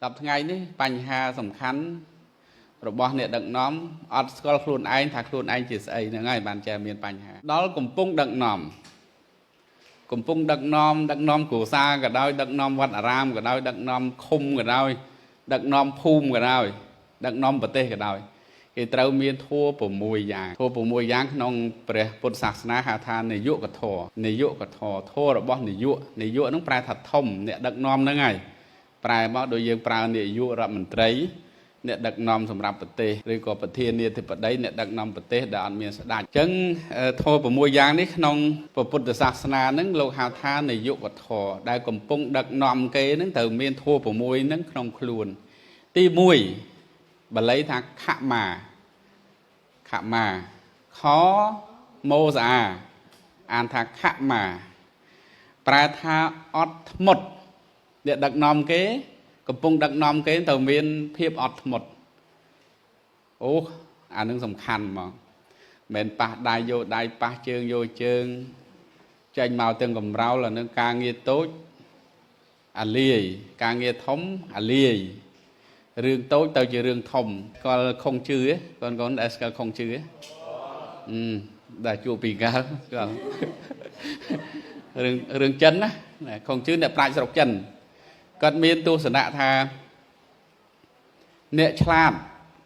10ថ្ងៃនេះបញ្ហាសំខាន់របស់អ្នកដឹកនាំអត់ស្គាល់ខ្លួនឯងថាខ្លួនឯងជាស្អីហ្នឹងហើយបានចេះមានបញ្ហាដល់កំពុងដឹកនាំកំពុងដឹកនាំដឹកនាំគ្រួសារក៏ដោយដឹកនាំវត្តអារាមក៏ដោយដឹកនាំឃុំក៏ដោយដឹកនាំភូមិក៏ដោយដឹកនាំប្រទេសក៏ដោយគេត្រូវមានធម៌6យ៉ាងធម៌6យ៉ាងក្នុងព្រះពុទ្ធសាសនាហៅថានយោកធម៌នយោកធម៌ធម៌របស់នយោនយោហ្នឹងប្រែថាធំអ្នកដឹកនាំហ្នឹងហើយប្រែមកដូចយើងប្រើនាយករដ្ឋមន្ត្រីអ្នកដឹកនាំសម្រាប់ប្រទេសឬក៏ប្រធានាធិបតីអ្នកដឹកនាំប្រទេសដែលអត់មានស្ដេចអញ្ចឹងធម៌6យ៉ាងនេះក្នុងពុទ្ធសាសនាហ្នឹងលោកហៅថានយោកធម៌ដែលកំពុងដឹកនាំគេហ្នឹងត្រូវមានធម៌6ហ្នឹងក្នុងខ្លួនទី1បាលីថាខមាខមាខម៉ូស្អាអានថាខមាប្រែថាអត់ធ្មត់អ្នកដឹកនាំគេកំពុងដឹកនាំគេត្រូវមានភាពអត់ធ្មត់អូអានឹងសំខាន់ហ្មងមិនប៉ះដៃយកដៃប៉ះជើងយកជើងចេញមកទាំងកំរោលអានឹងការងារតូចអាលាយការងារធំអាលាយរឿងតូចទៅជារឿងធំស្គាល់ខុងជឺកូនកូនដែលស្គាល់ខុងជឺដែលជួបពីកាលស្គាល់រឿងចិនណាខុងជឺអ្នកប្រាជ្ញស្រុកចិនគាត់មានទស្សនៈថាអ្នកឆ្លាត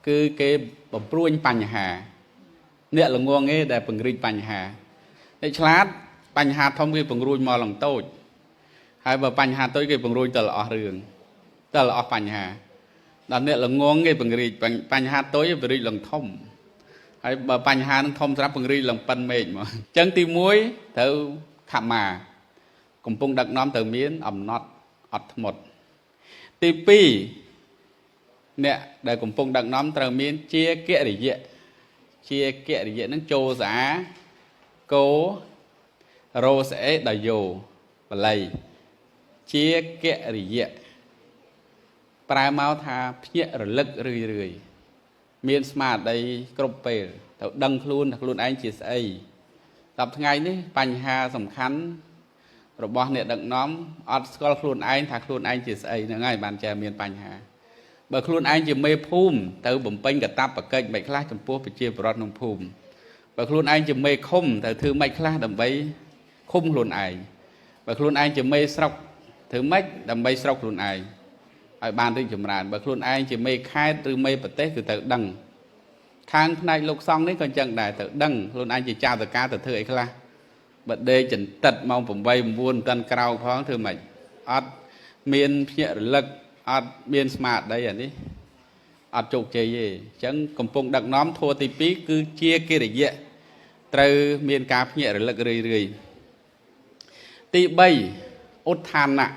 គឺគេបំព្រួញបញ្ហាអ្នកល្ងងឯងដែលពង្រីកបញ្ហាអ្នកឆ្លាតបញ្ហាធំគេពង្រួញមកឡើងតូចហើយបើបញ្ហាតូចគេពង្រួញទៅល្អរឿងទៅល្អបញ្ហាដល់អ្នកល្ងងគេពង្រីកបញ្ហាតូចពង្រីកឡើងធំហើយបើបញ្ហានឹងធំស្រាប់ពង្រីកឡើងប៉ិនមេឃមកអញ្ចឹងទី1ត្រូវខមាកំពុងដឹកនាំត្រូវមានអំណត់អត់ធ្មត់ទី2អ្នកដែលកំពុងដឹកនាំត្រូវមានជាកិរិយៈជាកិរិយៈនឹងចូលស្អាកោរោស្អេដល់យោបល័យជាកិរិយៈប្រែមកថាភ្ញាក់រលឹករឿយរឿយមានស្មារតីគ្រប់ពេលត្រូវដឹងខ្លួនថាខ្លួនឯងជាស្អី10ថ្ងៃនេះបញ្ហាសំខាន់របស់អ្នកដឹកនាំអត់ស្គាល់ខ្លួនឯងថាខ្លួនឯងជាស្អីហ្នឹងហើយបានចេះមានបញ្ហាបើខ្លួនឯងជាមេភូមិទៅបំពេញកាតព្វកិច្ចមិនខ្លះចំពោះប្រជាពលរដ្ឋក្នុងភូមិបើខ្លួនឯងជាមេឃុំត្រូវធ្វើម៉េចខ្លះដើម្បីឃុំខ្លួនឯងបើខ្លួនឯងជាមេស្រុកធ្វើម៉េចដើម្បីស្រុកខ្លួនឯងឲ្យបានរីកចម្រើនបើខ្លួនឯងជាមេខេត្តឬមេប្រទេសគឺត្រូវដឹងខាងផ្នែកលោកសង្ឃនេះក៏អញ្ចឹងដែរត្រូវដឹងខ្លួនឯងជាចៅតកាទៅធ្វើអីខ្លះបើដេកចន្តិតម៉ោង8 9មិនតាន់ក្រោកផងធ្វើម៉េចអត់មានភ្ញាក់រលឹកអត់មានស្មារតីអានេះអត់ជោគជ័យទេអញ្ចឹងកំពុងដឹកនាំធម៌ទី2គឺជាកិរិយៈត្រូវមានការភ្ញាក់រលឹករឿយរឿយទី3ឧទ្ធានៈ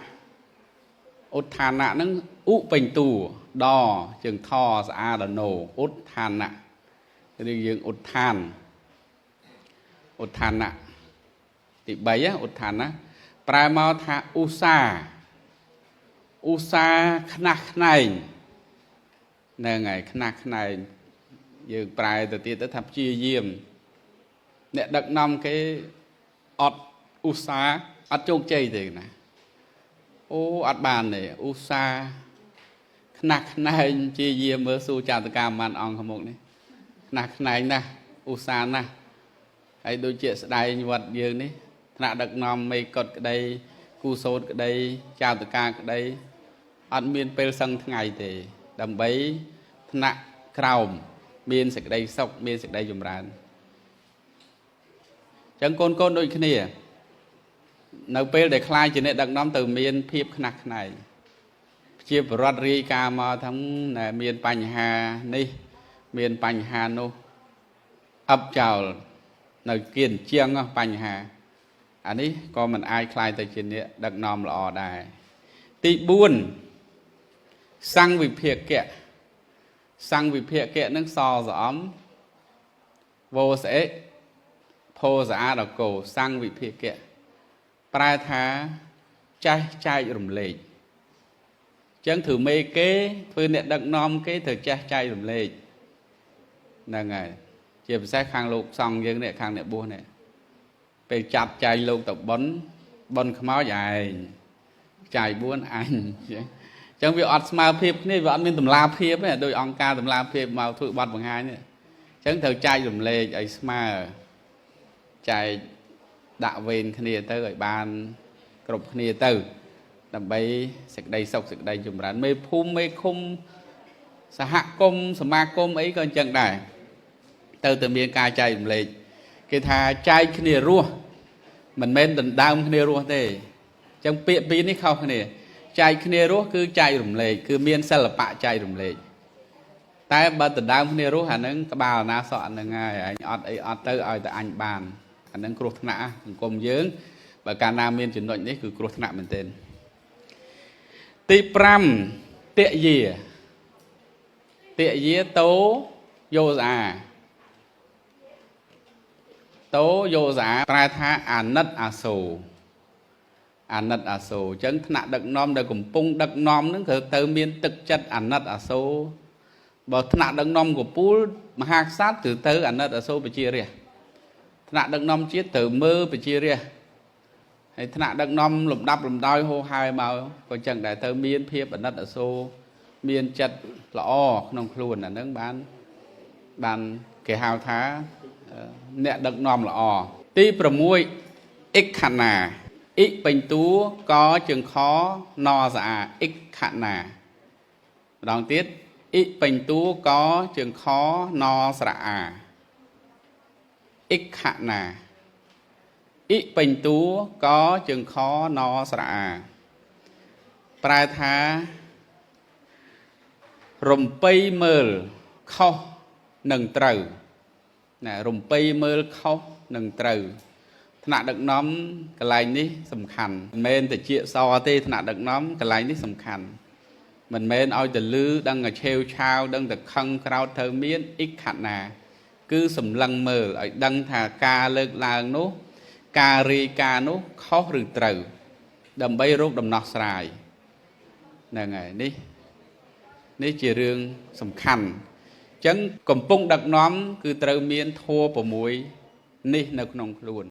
ឧទ្ធានៈហ្នឹងឧពេញតួដជើងថស្អាដណោឧទ្ធានៈឬយើងឧទ្ធានឧទ្ធានៈទី3ឧទ្ធានៈប្រែមកថាឧស្សាហ៍ឧស្សាហ៍ខ្នះខ្នែងហ្នឹងហើយខ្នះខ្នែងយើងប្រែទៅទៀតទៅថាព្យាយាមអ្នកដឹកនាំគេអត់ឧស្សាហ៍អត់ជោគជ័យទេណាអូអត់បានទេឧស្សាហ៍ខ្នះខ្នែងព្យាយាមមើលស៊ូចាតកាមិនអង្គខាងមុខនេះខ្នះខ្នែងណាស់ឧស្សាហ៍ណាស់ហើយដូចជាស្ដែងវត្តយើងនេះថ្នាក់ដឹកនាំមេកុដក្តីគូសោតក្តីចៅតកាក្តីអត់មានពេលសឹងថ្ងៃទេដើម្បីថ្នាក់ក្រោមមានសេចក្តីសុខមានសេចក្តីចម្រើនអញ្ចឹងកូនកូនដូចគ្នានៅពេលដែលខ្លាយជាអ្នកដឹកនាំទៅមានភាពខ្នះខ្នែងជាបរិវត្តរាយការណ៍មកថាណែមានបញ្ហានេះមានបញ្ហានោះអឹបចោលនៅគៀនជាងបញ្ហាអានេះក៏មិនអាចខ្លាយទៅជាអ្នកដឹកនាំល្អដែរទី4សង្ឃវិភាគៈសង្ឃវិភាគៈនឹងសស្អំវោស្អិភោស្អាដកោសង្ឃវិភាគៈប្រែថាចេះចែករំលែកអញ្ចឹងធ្វើមេគេធ្វើអ្នកដឹកនាំគេត្រូវចេះចែករំលែកហ្នឹងហើយជាពិសេសខាងលោកសង្ឃយើងនេះខាងអ្នកបួសនេះពេលចាប់ចែកលោកទៅប៉ុនប៉ុនខ្មោចឯងចាយ4អញ អញ្ចឹងវាអត់ស្មើភាពគ្នាវាអត់មានតម្លាភាពទេដោយអង្គការតម្លាភាពមកធ្វើបទបង្ហាញនេះអញ្ចឹងត្រូវចែករំលែកឲ្យស្មើចែកដាក់វេនគ្នាទៅឲ្យបានគ្រប់គ្នាទៅដើម្បីសេចក្តីសុខសេចក្តីចម្រើនមេភូមិមេឃុំសហគមន៍សមាគមអីក៏អញ្ចឹងដែរទៅតែមានការចែករំលែកគេថាចែកគ្នារស់មិនមែនដណ្ដើមគ្នារស់ទេអញ្ចឹងពាក្យពីរនេះខុសគ្នាចែកគ្នារស់គឺចែករំលែកគឺមានសិល្បៈចែករំលែកតែបើដណ្ដើមគ្នារស់អាហ្នឹងក្បាលអាណាសក់អាហ្នឹងហើយអញអត់អីអត់ទៅឲ្យតែអញបានអាហ្នឹងគ្រោះថ្នាក់សង្គមយើងបើកាលណាមានចំណុចនេះគឺគ្រោះថ្នាក់មែនទែនទី5តិយាតិយាតោយោស្អាតោយោស្អាប្រែថាអាណិតអាសូរអាណិតអាសូរអញ្ចឹងថ្នាក់ដឹកនាំដែលកំពុងដឹកនាំហ្នឹងត្រូវទៅមានទឹកចិត្តអាណិតអាសូរបើថ្នាក់ដឹកនាំកំពូលមហាក្សត្រត្រូវទៅអាណិតអាសូរប្រជារាស្ត្រថ្នាក់ដឹកនាំជាតិត្រូវមើលប្រជារាស្ត្រហើយថ្នាក់ដឹកនាំលំដាប់លំដោយហោហាយមកក៏អញ្ចឹងដែរត្រូវមានភាពអាណិតអាសូរមានចិត្តល្អក្នុងខ្លួនអាហ្នឹងបានគេហៅថាអ្នកដឹកនាំល្អទី6អិខណាអ៊ីពេញតួកជើងខណស្អាអិខណាម្ដងទៀតអ៊ីពេញតួកជើងខណស្រអាអិខណាអ៊ីពេញតួកជើងខណស្រអាប្រែថារំពៃមើលខុសនឹងត្រូវណារំពៃមើលខុសនឹងត្រូវថ្នាក់ដឹកនាំកន្លែងនេះសំខាន់មិនមែនតែជាសទេថ្នាក់ដឹកនាំកន្លែងនេះសំខាន់មិនមែនឲ្យតែលឺដឹងតែឆេវឆាវដឹងតែខឹងក្រោតត្រូវមានអ៊ីខណាគឺសម្លឹងមើលឲ្យដឹងថាការលើកឡើងនោះការរាយការណ៍នោះខុសឬត្រូវដើម្បីរកដំណោះស្រាយហ្នឹងហើយនេះជារឿងសំខាន់អញ្ចឹងកំពុងដឹកនាំគឺត្រូវមានធម៌6នេះនៅក្នុងខ្លួន